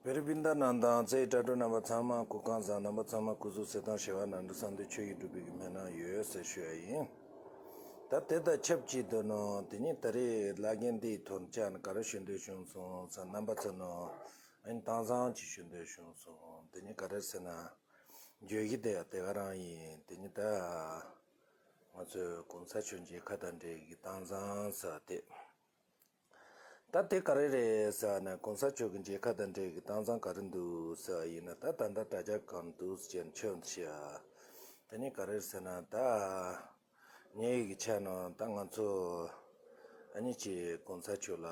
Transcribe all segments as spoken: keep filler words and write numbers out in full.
བོད་རིགས་སྤུན་ཟླ་རྣམས་དང་། བརྩེ་བའི་དྲ་གྲོགས་རྣམ་པ་ཚང་མ་སྐུ་ཁམས་བཟང་། རྣམ་པ་ཚང་མ་སྐུ་གཟུགས་གསལ་ཐང་། བྱ་བ་ནང་དུ་བསམ་དོན་ཆོས་ཀྱི་འགྲུབ་པའི་གི་སྨོན་ལམ་ཡོད་ཟེར་ཞུ་ཡ་ཡིན། ད་དེ་དང་ཆབས་ཅིག་ཏུ་ནོ་དེ་ཉིད་ད་རེས་བླ་རྒན་འདིའི་ཐོག་ནས་ཅག་ནི་ག་རེ་ཞུ་འདོད་བྱུང་སོང་ཟེར། རྣམ་པ་ཚོ་ནོ་ཨ་ནི་དྭངས་གཙང་ཅིག་ཞུ་འདོད་བྱུང་སོང་། དེ་ཉིད་ག་རེ་ཟེར་ན། བརྗོད་གཞི་དེ་ཡང་དེ་ག་རང་ཡིན། དེ་ཉིད་ད་ང་ཚོའི་གོང་ས་མཆོག་མཇལ་ཁ་དང་འབྲེལ་གྱི་དྭངས་གཙང་ཟེར་དེ། ད་དེ་ག་རེ་རེད་ཟེར་ན། གོང་ས་མཆོག་གི་མཇལ་ཁ་དང་འབྲེལ་གྱི་དྭངས་གཙང་ག་རེ་འདུག་ཟེར་བ་ཡིན་ན། ད་ད་ལྟ་དྲ་རྒྱ་གང་འདུག་ཟེར་ནས་ཆོས་འདི་ཤེས་ཨ། དེ་ནི་ག་རེ་ཟེར་ན། ད་ངེད་ཀྱི་ཆ་ནང་ད་ང་ཚོ་ཨ་ནི་ཅིག་གོང་ས་མཆོག་ལ་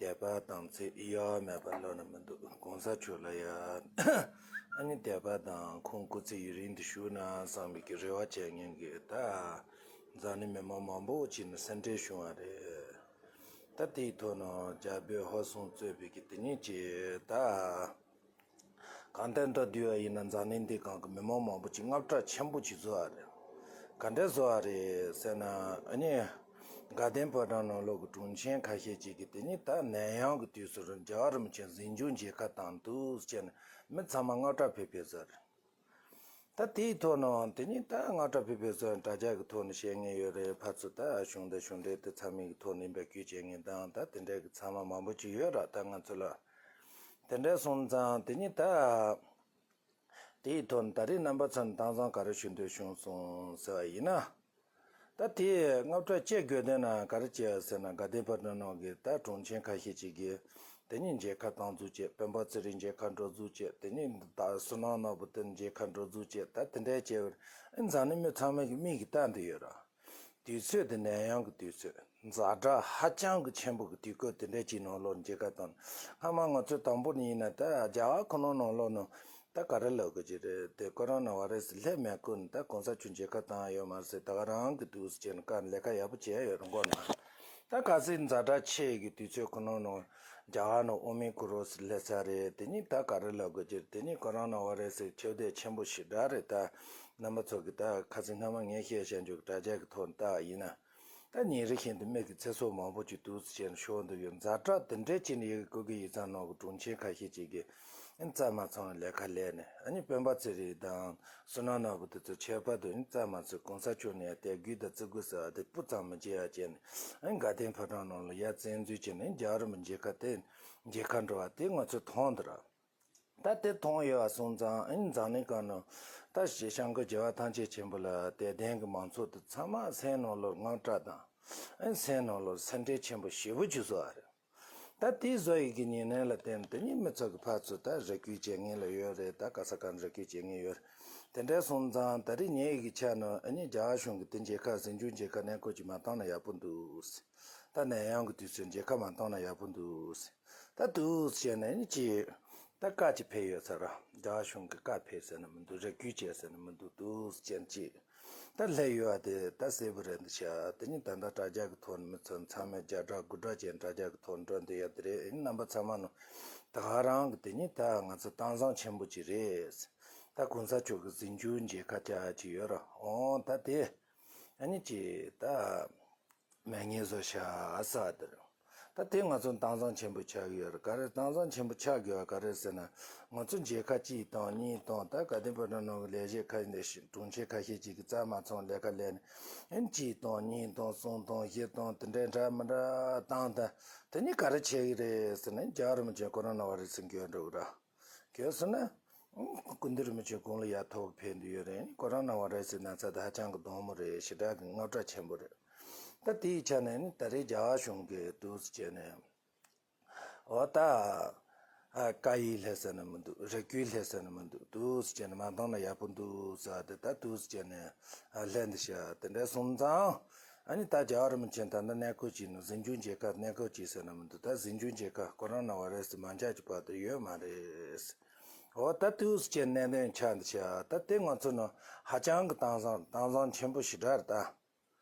དད་པ་དམ་ཚིག་གཡོ་བ་མེད་པ་ལོ་ན་མི་འདུག། གོང་ས་མཆོག་ལ་ཡ་ཨ་ནི་དད་པ་དང་ཁོང་སྐུ་ཚེ་ཡུན་རིང་དུ་བཞུགས་ན་བསམ་པའི་གི་རེ་བ་བྱས་ངན་གི་ད་འཛམ་གླིང་མི་མང་མང་པོ་ཅིག་ནས་སེམས་ཁྲལ་བྱུང་བ་རེད། ད་དེའི་ཐོག་ནས་རྒྱ་བོད་ཧོར་གསུམ་གཙོས་པའི་གི་དེ་ཉིད་ཀྱི་ད་གང་ལྟར་མདོར་བསྡུས་པ་ཡིན་ན། འཛམ་གླིང་འདི་སྒང་གི་མི་མང་མང་པོ་ཅིག་དངངས་སྐྲག་ཆེན་པོ་ཅིག་བཟོ་བ་རེད། ག་འདྲ་བཟོ་བ་རེད་ཟེར་ན། ཨ་ནི་དགའ་ལྡན་ཕོ་བྲང་ནང་ལོགས་ཀྱི་དྲུང་ཆེན་ཁ་ཤས་ཅིག་གིས་དེ་ཉིད་ད་ནད་ཡམས་ཀྱི་དུས་སུ་རྒྱལ་བ་རིན་པོ་ཆེ་གཟིམ་ཆུང་མཇལ་ཁ་བཏང་འདུག་ཟེར་ནས་མི་ཚང་མ་དངངས་སྐྲག་ཕེབས་ཕེབས་བཟོ་བ་རེད། ད་དེའི་ཐོག་ནས་དེ་ཉིད་ད་དངངས་སྐྲག་ཕེབས་ཕེབས་བཟོ་བ་དྲ་རྒྱ་གི་ཐོག་ནས་བཤད་མཁན་ཡོད་རེད། ཕར་ཚུར་ད་གཞུང་དང་གཞུང་འབྲེལ་དེ་ཚང་མའི་གི་ཐོག་ནས་འབོད་སྐུལ་བྱེད་མཁན་དང་། ད་དེ་འདྲའི་གི་ཚང་མ་མང་པོ་ཅིག་ཡོད་ར། ད་ང་ཚོ་ལ་དེ་འདྲ་སོང་ཙང་དེ་ཉིད་ད་དེའི་ཐོག་ནས་ད་རེས་རྣམ་པ་ཚོ་ནས་དྭངས་གཙང་ག་རེ་ཞུ་འདོད་བྱུང་སོང་ཟེར་བ་ཡིན་ན། ད་དེ་དངངས་སྐྲག་སྐྱེ་དགོས་དོན་ན་ག་རེ་བྱས་ཟེར་ན། དགའ་ལྡན་ཕོ་བྲང་ནང་གི་ད་དྲུང་ཆེན་ཁ་ཤས་ཅིག་གིས་དེ་ཉིད་མཇལ་ཁ་བཏང་འཛུལ་བྱས། སྤེན་པ་ཚེ་རིང་མཇལ་ཁ་འགྲོ་འཛུལ་བྱས། དེ་ཉིད་ད་བསོད་ནམས་ནོར་བུ་དེ་མཇལ་ཁ་འགྲོ་འཛུལ་བྱས། ད་དེ་འདྲའི་བྱས་པར་འཛམ་གླིང་མི་ཚང་མ་གི་མིག་གིས་ལྟ་འདི་ཡོད་ར། དུས་ཚོད་དེ་ནད་ཡམས་ཀྱི་དུས་ཚོད། ཛ་དྲག་ཧ་ཅང་གི་ཆེན་པོ་གི་དུས་སྐབས་དེ་འདྲ་ཅིག་ནང་ལོགས་མཇལ་ཁ་བཏང་། སྔ་མ་ང་ཚོས་དང་པོ་ནས་ཡིན་ན་ད་རྒྱ་གར་ཁོ་ནང་ནང་ལོགས་ནང་ད་ག་རེ་ལབ་དགོས་ཀྱི་རེད། དེ་ཀོ་རོ་ན་བྷ་རེ་སི་སླེབས་མེད་ཀུན་ད་གོང་ས་མཆོག་མཇལ་ཁ་བཏང་ཡོད་མ་རེད་ཟེར། ད་ག་རང་གི་འདུག་ཟེར་ནས་ཀ་ལས་ཀ་ཡག་པོ་བྱས་ཡོད་རེད་མགོ་ན། ད་གལ་སྲིད་ཛ་དྲག་ཆེ་གི་དུས་ཚོད་ཁོ་ནང་ནང་རྒྱ་གར་ནང་ཨོ་མི་ཀོ་རོན་སླེབས་ཚར་རེད། དེ་ནི་ད་ག་རེ་ལབ་དགོས་ཀྱི་རེད། དེ་ནི་ཀོ་རོ་ན་བྷ་རེ་སི་ཁྱབ་གདལ་ཆེན་པོ་ཞེ་དྲག་རེད། ད་རྣམ་པ་ཚོ་གི་ད་ཁ་སང་སྔ་མ་ངས་བཤད་བཞག་རྒྱུ་གི་དྲ་རྒྱ་གི་ཐོག་ནས་ད་ཡིན་ན། ད་ཉིན་རེ་བཞིན་དུ་མིག་གི་ཚེ་སྲོག་མང་པོ་ཅིག་འདུག་ཟེར་ནས་ཤོར་འདུག་ཡོད། ཛ་དྲག་དེ་འདྲའི་ཅིག་ནས་ཡ་གི་སྐུ་སྒེར་ཡིག་ཚང་ནང་གི་དྲུང་ཆེན་ཁ་ཤས་ཅིག་གིས་ཨ་ནི་རྩ་མ་ཚང་བའི་ལས་ཀ་ལས་ནས། ཨ་ནི་སྤེན་པ་ཚེ་རིང་དང་བསོད་ནམས་ནོར་བུ་དེ་ཚོ་ཁྱད་པར་དུ་ཨ་ནི་རྩ་མ་ཚང་། གོང་ས་མཆོག་ནས་དད་གུས་དང་བརྩི་བཀུར་ཟེར་བ་དེ་སྤུ་ཙམ་མི་བྱེད་ཡ་བྱས་ནས། ཨ་ནི་དགའ་ལྡན་ཕོ་བྲང་ནང་ལ་ཡར་བཙན་འཛུལ་བྱས་ནས་རྒྱལ་བ་རིན་པོ་ཆེ་མཇལ་ཁ་དེ་མཇལ་ཁ་འགྲོ་བ་དེ་ང་ཚོས་མཐོང་འདུག་ར། ད་དེ་མཐོང་ཡོད་པ་སོང་ཙང་ཨ་ནི་འཛམ་གླིང་སྒང་ནང་ད་སྐྱབས་མགོན་རྒྱལ་བ་ཐམས་ཅད་མཁྱེན་པ་ལ་དད་ལྡན་གྱི་མང་ཚོགས་དེ་ཚང་མ་སེམས་ནང་ལོགས་དངངས་སྐྲག་དང་། ཨ་ནི་སེམས་ནང་ལོགས་སེམས་ཁྲལ་ཆེན་པོ་ཞེ་པོ་ཅིག་བཟོ་བ་རེད། ད་དེ་བཟོ་ཡི་གི་ཉེན་ལན་ལ་བརྟེན་དེ་ཉིད་མི་ཚོ་གི་ཕར་ཚུར་ད་རེ་སྐུལ་བྱེད་མཁན་ལ་ཡོད་རེད། ད་ག་ས་ག་ནས་རེ་སྐུལ་བྱེད་མཁན་ཡོད་རེད། དེ་འདྲ་སོང་ཙང་ད་རེས་ངེད་ཀྱི་ཆ་ནས་ཨ་ནི་རྒྱ་གར་གཞུང་གི་དེ་མཇལ་ཁ་གཟིམ་ཆུང་མཇལ་ཁ་གནས་སྐོར་ཅིག་མ་བཏང་ན་ཡག་པོ་འདུག། ད་ནད་ཡམས་ཀྱི་དུས་ཚོད་མཇལ་ཁ་མ་བཏང་ན་ཡག་པོ་འདུག། ད་འདུག་ཟེར་ནས་ནི་ཅིག་ད་བཀའ་ཅིག་ཕེབས་ཡོད་ས་ར། རྒྱ་གཞུང་གི་བཀའ་ཕེབས་ཟེར་ན་མི་འདུག། རེ་སྐུལ་བྱས་ཟེར་ན་མི་འདུག། འདུག་ཟེར་ཅིག་ད་སླེབས་ཡོད་པ་དེ་ད་གསལ་པོ་རེད་འདི་ཤག། དེ་ནི་ད་ལྟ་དྲ་རྒྱ་གི་ཐོག་ནས་མི་ཚོ་ཚང་མས་བརྒྱ་ཕྲག་དགུ་ཕྲག་ཅན་དྲ་རྒྱ་གི་ཐོག་འགྲོ་འདི་ཡ་དེ་རེད། ཨེ་རྣམ་པ་ཚང་མ་ནོ་ད་ག་རང་གི་དེ་ནི་ད་ང་ཚོ་དྭངས་གཙང་ཆེན་པོ་ཅིག་རེད། ད་གོང་ས་མཆོག་གི་གཟིམ་ཆུང་མཇལ་ཁ་བཅར་ཅིག་ཡོད་ར། འོང་ད་དེ་ཨ་ནི་ཅིག་ད། མེད་ངེས་བཟོ་བྱ་ས་དེར། ད་དེ་ང་ཚོ་དྭངས་གཙང་ཆེན་པོ་ཆགས་ཀྱི་ཡོད་རེད། ག་རེ་དྭངས་གཙང་ཆེན་པོ་ཆགས་དགོས་པ་ག་རེ་ཟེར་ན། ང་ཚོ་མཇལ་ཁ་གཅིག་བཏང་གཉིས་བཏང་། ད་དགའ་ལྡན་ཕོ་བྲང་ནང་གི་ལས་བྱེད་ཁ་ནས་དྲུང་ཆེ་ཁ་ཤས་ཅིག་གིས་རྩ་མ་ཚང་ལས་ཀ་ལས་ནས་ཨེ་གཅིག་བཏང་གཉིས་བཏང་གསུམ་བཏང་བཞི་བཏང་དེ་འདྲའི་འདྲ་མི་འདྲ་བཏང་། ད་དེ་ནི་ག་རེ་བྱེད་ཀྱི་རེད་ཟེར་ན། རྒྱལ་བ་རིན་པོ་ཆེ་ཀོ་རོ་ན་བྷ་རེ་སི་འགོས་འགྲོ་གི་ར། གལ་སྲིད་ན། སྐུ་མདུན་རིན་པོ་ཆེ་དགུང་ལ་ཡར་ཐོག་ཕེབས་འདི་ཡོད་རེད། ཀོ་རོ་ན་བྷ་རེ་སི་ན་ཚ་དེ་ཧ་ཅང་གི་སྡུག་མོ་རེད། ཞེ་དྲག་གི་དངངས་སྐྲག་ཆེན་པོ་རེད། ད་དེའི་ཆ་ནས་ནི་ད་རེས་རྒྱ་གར་གཞུང་གིས་འདུག་སེ་བྱས་ནས། འོ་ད། ཨ་བཀའ་ཡིག་སླེབས་ས་ནི་མི་འདུག། རེ་སྐུལ་སླེབས་ས་ནི་མི་འདུག། འདུག་སེ་བྱས་ནས་མ་བཏང་ན་ཡག་པོ་འདུག་ཟེར་བ་དེ་ད་འདུག་སེ་བྱས་ནས་ཨ་སླེབས་འདི་ཤག། དེ་འདྲ་སོང་ཙང་། ཨ་ནི་ད་རྒྱལ་བ་རིན་པོ་ཆེ་ད་ལྟ་གནས་སྐོར་གྱི་ནི་གཟིམ་ཆུང་མཇལ་ཁ་གནས་སྐོར་གྱི་ཟེར་ན་མི་འདུག། ད་གཟིམ་ཆུང་མཇལ་ཁ་ཀོ་རོ་ན་བྷ་རེ་སི་མ་འཇགས་ཀྱི་བར་དུ་ཡོད་མ་རེད། འོ་ད་འདུག་སེ་བྱས་གནད་དོན་ཆགས་འདི་ཤག། ད་དེ་ང་ཚོ་ནི་ཧ་ཅང་གི་དྭངས་གཙང་དྭངས་གཙང་ཆེན་པོ་ཞེ་དྲག་རེད་ད།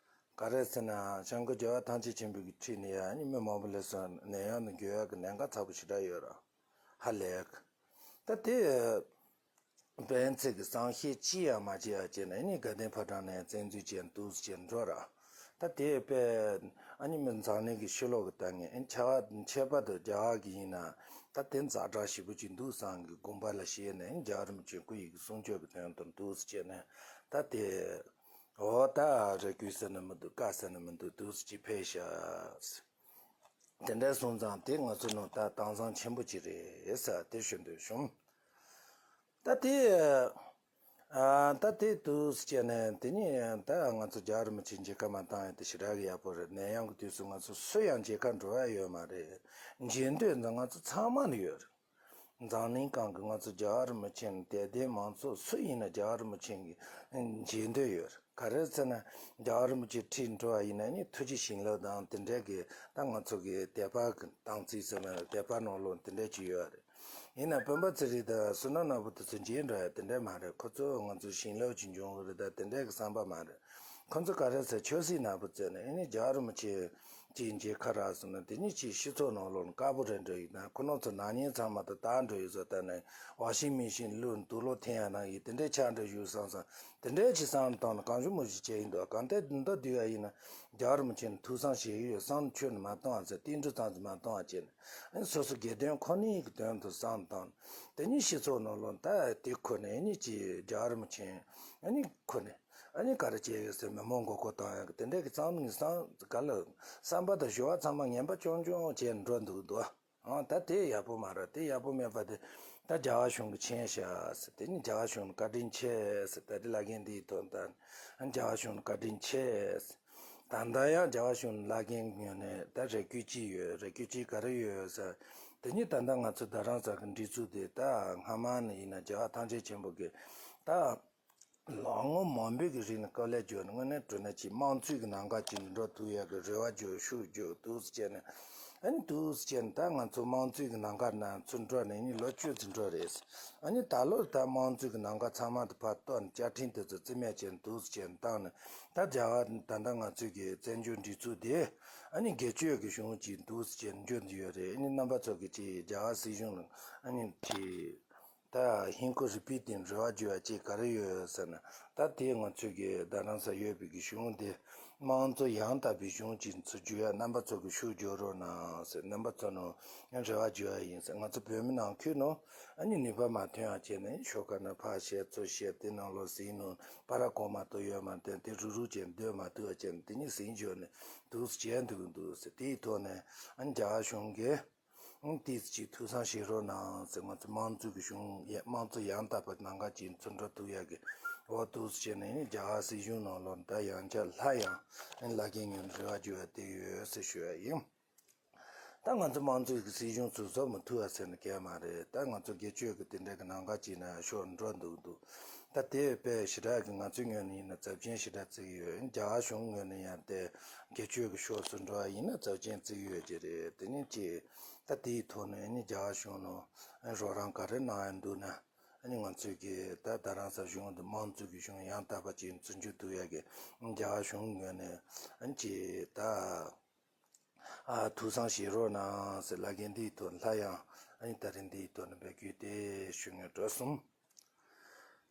ག་རེ་ཟེར་ན་སྐྱབས་མགོན་རྒྱལ་བ་ཐམས་ཅད་མཁྱེན་པའི་གི་ཁྲིད་ནས་ཡ་ནི་མི་མང་པོ་སླེབས་སོང་། ནད་ཡམས་ནི་འགོས་ཡག་གི་ཉེན་ཁ་ཚ་པོ་ཞེ་དྲག་ཡོད་ར། ཧ་ལས། ད་དེ། སྤེན་ཚེ་གི་གསང་བཤད་ཅི་ཡང་མ་བྱས་ཡ་བྱས་ནས་ནི་དགའ་ལྡན་ཕོ་བྲང་ནས་བཙན་འཛུལ་བྱས་འདུག་སེ་བྱས་འགྲོ་ར། ད་དེ་དཔེ་ ཨ་ནི་མི་འཛམ་གླིང་གི་ཕྱི་ལོགས་ཀྱི་ལྟ་ངན་ཨ་ནི་ཁྱད་པར་ཁྱད་པར་དུ་རྒྱ་གར་གྱི་ཡིན་ན་ད་དེ་ཛ་དྲག་ཞེ་པོ་ཅིག་འདུག་བསམ་གི་དགོངས་པ་ལ་བཞེས་ནས་ཨ་ནི་རྒྱལ་བ་རིན་པོ་ཆེ་སྐུ་ཡི་གི་གསུང་ཆོས་ཀྱི་དོན་དུ་འདུག་ཟེར་བྱས་ནས་ད་དེ་འོ་ད་རེ་སྐུལ་ཟེར་ནི་མི་འདུག་བཀའ་ཟེར་ནི་མི་འདུག་འདུག་ཟེར་ཅིག་ཕེབས་ཤག་དེ་འདྲ་སོང་ཙང་དེ་ང་ཚོ་ནང་ད་གཏམ་བཟང་ཆེན་པོ་ཅིག་རེད་ཟེར་དེ་ཞུ་འདོད་བྱུང་། ད་དེ་ཨ་ད་དེ་དུས་སུ་བྱས་ནས་དེ་ནས་ད་ང་ཚོ་རྒྱལ་བ་རིན་པོ་ཆེ་མཇལ་ཁ་མ་བཏང་ཡ་དེ་ཞེ་དྲག་གི་ཡག་པོ་རེད། ནད་ཡམས་ཀྱི་དུས་སུ་ང་ཚོ་སུ་ཡང་མཇལ་ཁ་འགྲོ་ཡ་ཡོད་མ་རེད། མཇལ་འདོད་འཛིན་ང་ཚོ་ཚང་མ་ལ་ཡོད་རེད། འཛམ་གླིང་སྒང་གི་ང་ཚོ་རྒྱལ་བ་རིན་པོ་ཆེ་ནས་དད་ལྡན་མང་ཚོགས་སུ་ཡིན་ན་རྒྱལ་བ་རིན་པོ་ཆེ་གི་མཇལ་འདོད་ཡོད་རེད། ག་རེ་ཟེར་ན་རྒྱལ་བ་རིན་པོ་ཆེ་ཁྲིད་འགྲོ་བ་ཡིན་ན་ནི་ཐུགས་རྗེ་བྱིན་རླབས་དང་དེ་འདྲས་ཀྱི་ད་ང་ཚོ་གི་དད་པ་གི་དམ་ཚིག་ཟེར་ན་དད་པ་ནང་ལོགས་དེ་འདྲས་ཅིག་ཡོད་རེད། ཡིན་ན་སྤེན་པ་ཚེ་རིང་དང་བསོད་ནམས་ནོར་བུ་དེ་ཚོ་མཇལ་འགྲོ་ཡ་དེ་འདྲས་མ་རེད། ཁོ་ཚོ་ང་ཚོ་བྱིན་རླབས་ཅིག་འབྱུང་གི་རེད་ད་དེ་འདྲས་ཀྱི་བསམ་པ་མ་རེད། ཁོ་ཚོ་ག་རེ་ཟེར་ཆོས་སྲིད་ནག་པོ་བཙལ་ནས་ཨ་ནི་རྒྱལ་བ་རིན་པོ་ཆེ་ཅིག་མཇལ་ཁ་རག་སོང་ན་དེ་ཉིད་ཀྱི་སྤྱི་ཚོགས་ནང་ལོགས་ནས་དཀར་པོ་རེད་འགྲོ་ཡིན་ན་ཁོ་རང་ཚོ་ནག་ཉེས་ཚང་མ་དང་དག་འགྲོ་ཡོད་ཟེར་ད་ནས་ཝ་ཤིང་མི་ཤིན་བླུགས་དུག་ལོག་འཐེན་ཡ་ནང་ཡིན་དེ་འདྲས་ཆགས་འགྲོ་ཡོད་བསམ་བསམ་དེ་འདྲས་ཅིག་བསམ་བཏང་ནས་གང་བྱུང་མུ་བཞི་བྱས་ཡིན་འདུག་གང་ལྟར་འདི་འདྲ་བསྡུས་ཡ་ཡིན་ན་རྒྱལ་བ་རིན་པོ་ཆེ་ནས་ཐུགས་བསམ་བཞེས་ཀྱི་ཡོད་བསམ་ཆོས་ནས་མ་གཏོང་བ་ཟེར་ཏིལ་འབྲུ་ཙམ་ཙམ་མ་གཏོང་བ་བྱས་ནས་ཨ་ནི་སོ་སོ་དགེ་འདུན་ཁོ་ནའི་གི་དོན་དུ་བསམ་བཏང་དེ་ཉིད་སྤྱི་ཚོགས་ནང་ལོགས་ད་དེ་ཁོ་ནས་ཨ་ནི་ཅིག་རྒྱལ་བ་རིན་པོ་ཆེ་ཨ་ནི་ཁོ་ནས། ཨ་ནི་ག་རེ་བྱས་ཡོད་ཟེར་མི་མང་མགོ་སྐོར་བཏང་ཡག་གི་དེ་འདྲས་ཀྱི་བསམ་ནི་བསམ་ག་ལ་བསམ་པ་དང་ཞུ་བ་ཚང་མ་ངན་པ་ཆུང་ཆུང་བྱས་འགྲོ་འདུག་འདུག་ཨང་ད་དེ་ཡག་པོ་མ་རེད། དེ་ཡག་པོ་མེད་པ་དེ་ད་རྒྱལ་བ་གཞུང་གི་མཁྱེན་ཤག་ཟེར་དེ་ནི་རྒྱལ་བ་གཞུང་བཀའ་དྲིན་ཆེ་ཟེར་ད་དེ་ལ་རྒན་འདིའི་ཐོག་ད་རྒྱལ་བ་གཞུང་བཀའ་དྲིན་ཆེ་ཟེར་ད་ལྟ་ཡང་རྒྱལ་བ་གཞུང་ལ་རྒན་ངོས་ནས་ད་རེ་སྐུལ་ཅི་ཡོད་རེ་སྐུལ་ཅི་ག་རེ་ཡོད་ཟེར་དེ་ནི་ད་ལྟ་ང་ཚོ་རྡ་རམ་ས་གི་འགྲིག་ཚུལ་དེ་ད་སྔ་མ་ནས་ཡིན་ན་རྒྱལ་བ་ཐམས་ཅད་མཁྱེན་པོ་གི་ད། ལོ་ངོ་མང་པོའི་གི་རིང་ལ་དཀའ་ལས་བརྒྱབ་ནས་དངོས་གནས་དྲང་གནས་ཀྱི་དམངས་གཙོའི་གི་ནང་ཁ་ཅིག་ནས་འགྲོ་ཐུབ་ཡག་གི་རེ་བ་བརྗོད་ཤུགས་བརྗོད་འདུག་སེ་བྱས་ནས་ཨ་ནི་འདུག་སེ་བྱས་ནས་ད་ང་ཚོ་དམངས་གཙོའི་གི་ནང་ཁ་ནང་ཚུར་འགྲོ་ནས་ནི་ལོ་བཅུ་ཙམ་འགྲོ་རེད། ཨ་ནི་ད་ལོར་ད་དམངས་གཙོའི་གི་ནང་ཁ་ཚང་མ་དུ་ཕར་གཏོར་ནས་བཅའ་ཁྲིམས་དེ་ཚོ་རྩིས་མེད་བྱས་ནས་འདུག་སེ་བྱས་ནས་བཏང་ནས་ད་རྒྱ་གར་ད་ལྟ་ང་ཚོའི་གི་བཙན་བྱོལ་སྒྲིག་འཛུགས་དེ་ཨ་ནི་སྒེར་གཅོད་གི་གཞུང་ཅིག་འདུག་སེ་བྱས་ནས་འགྱུར་འདི་ཡོད་རེད། ཨ་ནི་རྣམ་པ་ཚོ་གི་ཅིག་རྒྱ་གར་སྲིད་གཞུང་ལ་ཨ་ནི་ཅིག་ད་ཧིན་སྒོར་རི་པི་ཏིན་རེ་བ་བརྗོད་ཡ་ཅིག་ག་རེ་ཡོད་ཟེར་ན། ད་དེ་ང་ཚོས་ཀྱི་རྡ་རམ་ས་ཡོད་པའི་གི་གཞུང་དེ་དམངས་གཙོ་ཡང་དག་པའི་གཞུང་ཅིག་ཚུར་བརྗོད་ཡ་རྣམ་པ་ཚོ་གི་ཤུགས་རྒྱོབ་རོགས་གནང་ཟེར་རྣམ་པ་ཚོ་ནང་ཡང་རེ་བ་བརྗོད་ཡ་ཡིན་ཟེར། ང་ཚོ་བོད་མི་ནང་ཁུལ་ནང་ཨ་ནི་ནུས་པ་མ་ཐོན་ཡ་བྱས་ནས་ཤོག་ཁ་ནང་ཕར་བཤད་ཚུར་བཤད་དེ་ནང་ལོགས་ཟིན་ནང་པ་ར་གོང་མ་གཏོགས་ཡོད་མ་རེད། དེ་རུག་རུག་བྱས་སྡོད་མ་ཐུབ་ཡ་བྱས་ནས་དེ་ནི་ཟིན་བརྗོད་ནས་འདུག་སེ་བྱས་འདུག་འདུག་ཟེར། དེའི་ཐོག་ནས་ཨ་ནི་རྒྱ་གར་གཞུང་གིས། ཏིས་ཅིག་ཐུགས་བསམ་བཞེས་རོགས་གནང་ཟེར། ང་ཚོ་དམངས་གཙོའི་གི་གཞུང་ཡ་དམངས་གཙོ་ཡང་དག་པ་ནང་ཁ་ཅིག་ཚུར་འགྲོ་ཐུབ་ཡ་གི་འོ་འདུག་སེ་བྱས་ནས་རྒྱ་གར་སྲིད་གཞུང་ནང་ལོགས་ད་ཡང་བསྐྱར་སླར་ཡང་ལ་རྒན་ངོས་ནས་རེ་བ་བརྗོད་ཡ་དེ་ཡོད་ཟེར་ཞུ་ཡ་ཡིན། ད་ང་ཚོ་དམངས་གཙོའི་གི་སྲིད་གཞུང་ཚུར་བཟོ་མི་ཐུབ་པ་ཟེར་ན་གལ་མ་རེད། ད་ང་ཚོ་སྒེར་གཅོད་གི་དེ་འདྲ་གི་ནང་ཁ་ཅིག་ན་ཤོར་འགྲོ་འདུག་འདུག་ད་དེ་དཔེ་ཞེ་དྲག་གི་ང་ཚོའི་ངོས་ནས་ཡིན་ན་ཚབས་ཆེན་ཞེ་དྲག་བརྩི་གི་ཡོད། རྒྱ་གར་གཞུང་ངོས་ནས་ཡང་དེ་སྒེར་གཅོད་ཀྱི་ཕྱོགས་སུ་འགྲོ་བ་ཡིན་ན་ཚབས་ཆེན་བརྩི་གི་ཡོད་ཀྱི་རེད། དེ་ནི་ཅི་ད་དེའི་ཐོག་ནས་ནི་རྒྱ་གར་གཞུང་ནང་རོགས་རམ་ག་རེ་གནང་ཡ་འདུག་ན་ཨ་ནི་ང་ཚོས་ཀྱི་ད་རྡ་རམ་ས་གཞུང་དེ་དམངས་གཙོ་གི་གཞུང་ཡང་དག་པ་ཅིག་ཚུར་འཇུག་ཐུབ་ཡ་གི་རྒྱ་གར་གཞུང་ངོས་ནས་ཨ་ནི་ཅི་ད། ཨ་ཐུགས་བསམ་བཞེས་རོགས་གནང་ཟེར་ལ་རྒན་འདིའི་ཐོག་ལྷ་ཡང་ཨ་ནི་ད་རིང་འདིའི་ཐོག་ནས་འབོད་སྐུལ་དེ་ཞུ་ངེས་འགྲོ་སོང་།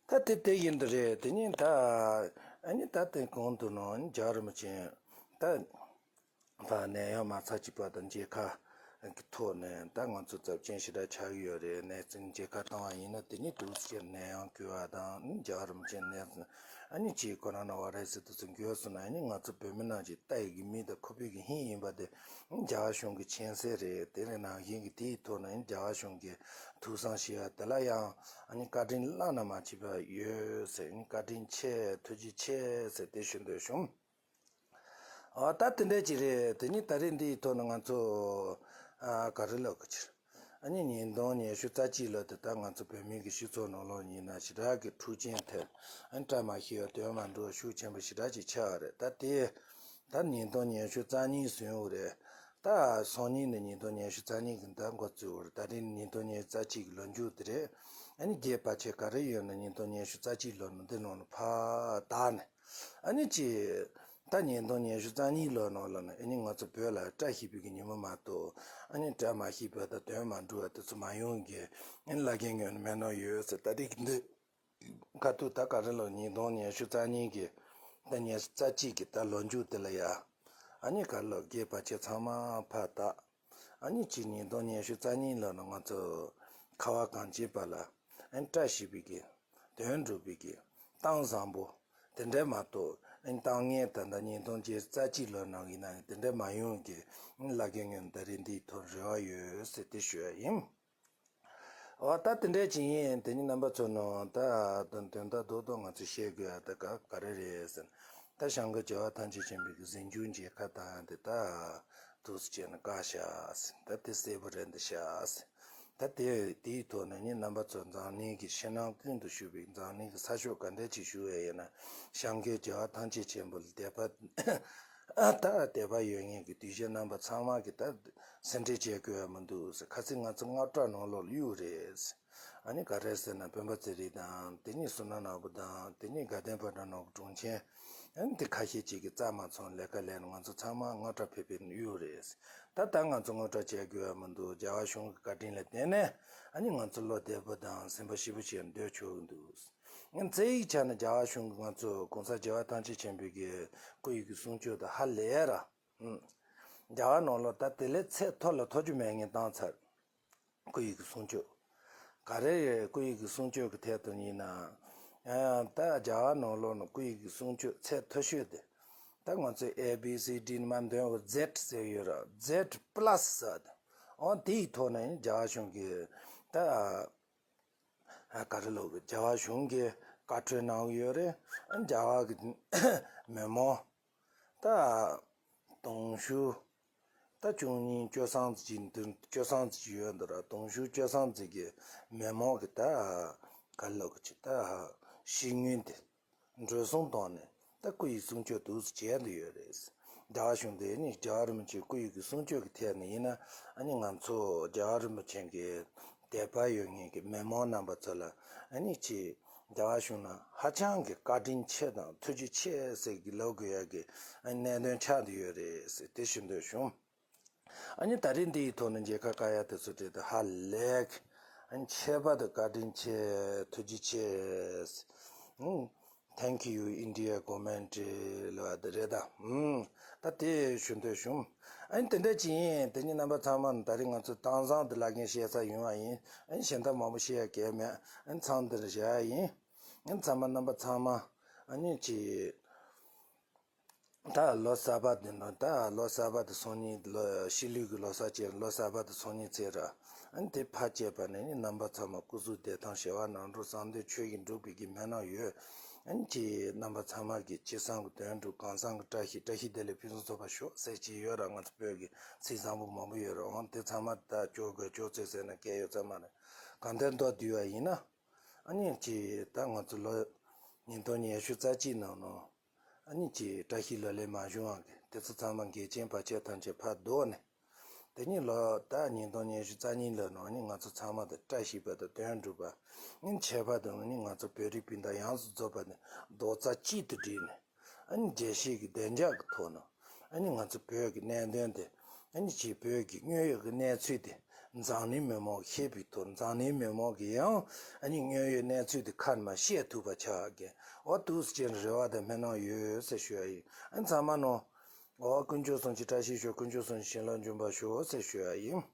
ད་དེ་དེ་ཡིན་དུ་རེད། དེ་ཉིན་ད་ཨ་ནི་ད་དེ་གོང་དུ་ནང་རྒྱ་རིན་པོ་ཆེ་ད་ཕ་ནད་ཡམས་མ་ཚར་གཅིག་པ་དང་མཇལ་ཁ་གི་ཐོག་ནས་ད་ང་ཚོ་ཚབས་ཆེན་ཞེ་དྲག་ཆགས་ཀྱི་ཡོད་རེད། ནད་ཚན་མཇལ་ཁ་བཏང་བ་ཡིན་ན་དེ་ཉིན་དུས་ཚོད་ནད་ཡམས་འགོས་པ་དང་རྒྱ་རིན་པོ་ཆེ་ནད་ཨ་ནི་ཅིག་ཁོ་རང་ན་བ་རེད་ཟེར་དུས་ཚོད་འགོས་སོང་ན་ཨ་ནི་ང་ཚོ་བོད་མི་རྣམས་ཀྱི་ལྟ་ཡི་གི་མིག་དང་ཁོག་པའི་གི་ཧིང་ཡིན་པ་དེ་རྒྱ་གར་གཞུང་གི་མཁྱེན་གསལ་རེད། དེ་རེད་ནང་བཞིན་གྱི་དེའི་ཐོག་ནས་རྒྱ་གར་གཞུང་གི་ཐུགས་བསམ་བཞེས་པ་དེ་ལ་ཡང་ཨ་ནི་བཀའ་དྲིན་བླ་ན་མ་མཆིས་པ་ཡོད་ཟེར། ཨ་ནི་བཀའ་དྲིན་ཆེ་ཐུགས་རྗེ་ཆེ་ཟེར་དེ་ཞུ་འདོད་བྱུང་། ཨ་ད་དེ་འདྲས་ཅིག་རེད། དེ་ནི་ད་རེས་འདིའི་ཐོག་ནས་ང་ཚོ་ཨ་ག་རེ་ལབ་དགོས་ཀྱི་རེད། ཨ་ནི་ཉིས་སྟོང་ཉི་ཤུ་རྩ་གཅིག་ལོ་དེ་ད་ང་ཚོ་བོད་མིའི་གི་སྤྱི་ཚོགས་ནང་ལོགས་ཡིན་ན་ཞེ་དྲག་གི་འཁྲུག་རྐྱེན་ཐེབས། ཨ་ནི་བཀྲ་མ་ཤིས་པ་དོན་མ་འགྲུབ་པ་ཤུགས་ཆེན་པོ་ཞེ་དྲག་ཅིག་ཆགས་པ་རེད། ད་དེ་ད་ཉིས་སྟོང་ཉི་ཤུ་རྩ་གཉིས་ཟིན་ཡོད་རེད། ད་སང་ཉིན་ནས་ཉིས་སྟོང་ཉི་ཤུ་རྩ་གཉིས་གི་ཟླ་འགོ་བཙུགས་པ་རེད། ད་རེས་ཉིས་སྟོང་ཉི་ཤུ་རྩ་གཅིག་གི་ལོ་མཇུག་དེ་རེད། ཨ་ནི་རྒྱས་པ་ཆེ་ག་རེ་ཡོད་ན་ཉིས་སྟོང་ཉི་ཤུ་རྩ་གཅིག་ལོ་ནས་འདི་ནང་ལ་ཕར་དག་ནས། ཨ་ནི་ཅི། ད་ཉིས་སྟོང་ཉི་ཤུ་རྩ་གཉིས་ལོ་ནང་ལ་ནི་ཨ་ནི་ང་ཚོ་བོད་ལ་བཀྲ་ཤིས་པའི་གི་ཉིན་མོ་མ་གཏོགས་ཨ་ནི་བཀྲ་མ་ཤིས་པ་དང་དོན་མ་འགྲུབ་པ་དེ་ཚོ་མ་ཡོང་གི་ཨ་ནི་བླ་རྒན་ངོས་ནས་སྨོན་ནོར་ཡོད་ཟེར། ད་རེས་ཀྱི་འདི་ཁ་ཐུག་ད་ག་རེ་ལོ་ཉིས་སྟོང་ཉི་ཤུ་རྩ་གཉིས་ཀྱི་ད་ཉི་ཤུ་རྩ་གཅིག་གི་ད་ལོ་མཇུག་དེ་ལ་ཡ་ ཨ་ནི་ག་ལོ་དགེ་བ་ཆེ་ཚང་མ་ཕར་བཏགས། ཨ་ནི་ཕྱི་ཉིས་སྟོང་ཉི་ཤུ་རྩ་གཉིས་ལོ་ན་ང་ཚོ་ཁ་བ་གངས་ཅན་པ་ལ་ཨ་ནི་བཀྲ་ཤིས་པའི་གི་དོན་འགྲུབ་པའི་གི་གཏམ་བཟང་པོ་དེ་འདྲ་མ་གཏོགས། ཨ་ནི་གཏམ་ངན་ད་ལྟ་ཉིས་སྟོང་བརྒྱད་རྩ་གཅིག་ལོ་ནང་ཡིན་ན་དེ་འདྲ་མ་ཡོང་གི། ཨ་ནི་བླ་རྒན་ངོས་ནས་ད་རེས་འདིའི་ཐོག་རེ་བ་ཡོད་ཟེར་དེ་ཞུ་ཡ་ཡིན། འོ་ད་དེ་འདྲ་ཅིག་ཡིན། དེ་ནི་རྣམ་པ་ཚོ་ནང་ད་དོན་དོན་དག་རྡོག་རྡོག་ང་ཚོས་བཤད་དགོས་ཡ་ད་ག་ག་རེ་རེད་ཟེར་ན། ད་བྱང་གི་རྒྱལ་བ་ཐམས་ཅད་མཁྱེན་པའི་གི་ཟིང་ཆུང་མཇལ་ཁ་བཏང་ཡ་དེ་ད་འདུག་སེ་བྱས་ནས་བཀག་བཞག་ཟེར། ད་དེ་གསལ་པོ་རེད་འདི་བཞག་ཟེར། ད་དེ་དེའི་ཐོག་ནས་ནི་རྣམ་པ་ཚོ་འཛམ་གླིང་གི་ཕྱི་ནང་ཀུན་ཏུ་བཞུགས་པའི་འཛམ་གླིང་གི་ས་ཕྱོགས་ག་འདྲ་ཅིག་བཞུགས་ཡ་ཡིན་ན་བྱང་གི་རྒྱལ་བ་ཐམས་ཅད་མཁྱེན་པ་ལ་དད་པ། ད་དད་པ་ཡོད་མཁན་གྱི་གདུལ་བྱ་རྣམ་པ་ཚང་མ་གི་ད་སེམས་ཁྲལ་བྱེད་དགོས་ཡ་མི་འདུག་ཟེར། ཁ་སང་ང་ཚོ་སྔགས་གྲྭ་ནང་ལོགས་ལ་གཡུགས་རེད་ཟེར། ཨ་ནི་ག་རེ་ཟེར་ན་སྤེན་པ་ཚེ་རིང་དང་དེ་ནས་བསོད་ནམས་ནོར་བུ་དང་དེ་ནས་དགའ་ལྡན་ཕོ་བྲང་ནོར་བུ་དྲུང་ཆེན། ཨ་ནི་དེ་ཁ་ཤས་ཅིག་གིས་རྩ་མ་ཚང་ལས་ཀ་ལས་ནས་ང་ཚོ་ཚང་མ་སྔགས་གྲྭ་ཕེབས་པའི་གཡུགས་རེད་ཟེར། ད་ད་ང་ཚོ་སྔགས་གྲྭ་བྱེད་དགོས་ཡ་མི་འདུག་རྒྱལ་བ་གཞུང་གི་བཀའ་དྲིན་ལ་བརྟེན་ནས་ཨ་ནི་ང་ཚོ་བློ་བདེ་པོ་དང་སེམས་པ་སྐྱིད་པོ་བྱས་ནས་སྡོད་ཆོག་གི་འདུག་ཨ་ནི་རྩ་ཡིག་ཆ་ནས་རྒྱལ་བ་གཞུང་གི་ང་ཚོ་གོང་ས་རྒྱལ་བ་ཐམས་ཅད་མཁྱེན་པའི་གི་སྐུ་ཡི་གི་གསུང་ཆོས་དང་ཧ་ལས་ར། ཨུམ། རྒྱལ་བ་ནང་ལོགས་ད་དེ་ལས་ཚད་མཐོ་ལ་མཐོ་རྒྱུ་མེད་ངས་བཏང་ཚར། སྐུ་ཡི་གི་གསུང་ཆོས། ག་རེ་ཡོད་སྐུ་ཡི་གི་གསུང་ཆོས་ཀྱི་ཐད་དུ་ཡིན་ན། ཨ་ད་རྒྱལ་བ་ནང་ལོགས་ནས་སྐུ་ཡི་གི་གསུང་ཆོས་ཚད་མཐོ་ཤོས་དེ། ད་ང་ཚོས་ཨེ་བི་སི་ཌི་མ་འདོན་པར་ཛེཌ་ཟེར་ཡོད་ར། ཛེཌ་པ་ལ་སི་ཟེར་ཏེ། འོ་དེ་ཡི་ཐོག་ནས་རྒྱལ་བ་གཞུང་གི་ད། ཨ་ག་རེ་ལབ་དགོས། རྒྱལ་བ་གཞུང་གིས་བཀའ་འཁྲོལ་གནང་གི་ཡོད་རེད། ཨ་རྒྱལ་བ་གི་མི་མང་ད་དུང་ཕྱུར་ད་བཅུ་གཉིས་བཅུ་གསུམ་ཙམ་ཅིག་འདུག་བཅུ་གསུམ་ཙམ་ཅིག་ཡོད་འདུག་ར། དུང་ཕྱུར་བཅུ་གསུམ་ཙམ་གི་མི་མང་གི་ད་ག་རེ་ལབ་དགོས་ཀྱི་ད་ཤེས་ཡོན་དེ་འགྲོ་སོང་བཏང་ནས་ད་སྐུ་ཡི་གསུང་ཆོས་འདུག་སེ་བྱས་འདི་ཡོད་རེད། རྒྱལ་བ་གཞུང་དེ་ནི་རྒྱལ་བ་རིན་པོ་ཆེའི་སྐུ་ཡི་གི་གསུང་ཆོས་ཀྱི་ཐད་ནས་ཡིན་ན་ཨ་ནི་ང་ཚོ་རྒྱལ་བ་རིན་པོ་ཆེ་གི་དད་པ་ཡོད་མཁན་གྱི་མི་མང་རྣམ་པ་ཚོ་ལ་ཨ་ནི་ཅིག་རྒྱལ་བ་གཞུང་ལ་ཧ་ཅང་གི་བཀའ་དྲིན་ཆེ་དང་ཐུགས་རྗེ་ཆེ་ཟེར་གི་ལབ་དགོས་ཡ་གི་ཨ་ནི་གནད་དོན་ཆགས་འདི་ཡོད་རེད་ཟེར་དེ་ཞུ་འདོད་བྱུང་། ཨ་ནི་ད་རེས་འདི་ཡི་ཐོག་ནས་མཇལ་ཁ་བཀག་ཡ་དེ་ཚོ་དྲིས་ཏེ་ཧ་ལས། ཨ་ནི་ཁྱད་པར་དུ་བཀའ་དྲིན་ཆེ། ཐུགས་རྗེ་ཆེ། ཨུམ། Thank you India government ལབ་པ་དེ་རེད་ད། ཨུམ། ད་དེ་ཞུ་འདོད་བྱུང་། ཨ་ནི་དེ་འདྲ་ཅིག་ཡིན། དེ་ནི་རྣམ་པ་ཚང་མ་ད་རེས་ང་ཚོ་གཏམ་བཟང་དེ་བླ་རྒན་བཤད་ས་ཡོང་བ་ཡིན། ཨ་ནི་གཞན་དག་མང་པོ་བཤད་ཡ་གལ་མེད། ཨ་ནི་མཚམས་འདིར་བཞག་ཡ་ཡིན། ཨ་ནི་ཚང་མ་རྣམ་པ་ཚང་མ་ཨ་ནི་ཅིག་ད་ལོ་གསར་པ་འདི་ནང་ད་ལོ་གསར་པ་དེ་སང་ཉིན་ལོ་ཕྱི་ལུགས་ཀྱི་ལོ་གསར་བྱས་ལོ་གསར་པ་དེ་སང་ཉིན་ཚེས་ར། ཨ་ནི་དེ་ཕར་བཅད་པ་ནས་ནི་རྣམ་པ་ཚང་མ་སྐུ་གཟུགས་བདེ་ཐང་བྱེ་བ་ནང་འགྲོ་བསམ་དོན་ཆོས་ཀྱི་འགྲུབ་པའི་གི་སྨོན་ལམ་ཡོད། ཨ་ནི་ཅི་རྣམ་པ་ཚང་མ་གི་ཅི་བསམ་གི་དོན་འགྲུབ་གང་བསམ་གི་བཀྲ་ཤིས་བཀྲ་ཤིས་བདེ་ལེགས་ཕུན་སུམ་ཚོགས་པ་ཤོག་ཟེར་གྱི་ཡོད་ར། ང་ཚོ་བོད་ཀྱི་ཚིག་བཟང་པོ་མང་པོ་ཡོད་ར། འོང་དེ་ཚང་མ་ད་ཅོག་དགོས་ཅོག་ཚོད་ཟེར་ན་སྐད་ཡོད་ཚང་མ་རེད། གང་ལྟར་མདོར་བསྡུས་པ་ཡིན་ན། ཨ་ནི་ཅི་ད་ང་ཚོ་ལོ་ཉིས་སྟོང་ཉི་ཤུ་རྩ་གཅིག་ནང་ནང་། ཨ་ནི་ཅི་བཀྲ་ཤིས་ལོ་ལེགས་མ་བྱུང་བ་གི་དེ་ཚོ་ཚང་མ་འགལ་རྐྱེན་བར་ཆད་ཐམས་ཅད་ཕར་བཟློག་ནས། དེ་ནི་ལོ་ད་ཉིས་སྟོང་ཉི་ཤུ་རྩ་གཉིས་ལོ་ནང་ཨ་ནི་ང་ཚོ་ཚང་མ་དང་བཀྲ་ཤིས་པ་དང་དོན་འགྲུབ་པ། ཨ་ནི་ཁྱད་པར་དུ་ཨ་ནི་ང་ཚོ་བོད་རིགས་སྤུན་ཟླ་ཡོངས་སུ་རྫོགས་པ་ནི་རྡོག་རྩ་གཅིག་ཏུ་བསྒྲིལ་ནས། ཨ་ནི་རྒྱལ་སྤྱིའི་གི་བདེ་འཇགས་ཀྱི་ཐོག་ནས། ཨ་ནི་ང་ཚོ་བོད་ཀྱི་གནད་དོན་དེ། ཨ་ནི་ཅིག་བོད་ཀྱི་དངོས་ཡོད་ཀྱི་གནས་ཚུལ་དེ། འཛམ་གླིང་མི་མང་ཤེས་པའི་ཐོག་འཛམ་གླིང་མི་མང་གིས་ཡང་ཨ་ནི་དངོས་ཡོད་གནས་ཚུལ་དེ་ཁ་ནས་མར་བཤད་ཐུབ་པ་ཆགས་ཀྱི། འོ་འདུག་སེ་བྱས་ནས་རེ་བ་དང་སྨོན་ལམ་ཡོད་ཟེར་ཞུ་ཡ་ཡིན། ཨ་ནི་ཚང་མ་ནང་། འོ་དཀོན་མཆོག་གསུམ་གྱི་བཀྲ་ཤིས་ཤོག་དཀོན་མཆོག་གསུམ་གྱི་བྱིན་རླབས་འབྱུང་བར་ཤོག་ཟེར་ཞུ་ཡ་ཡིན།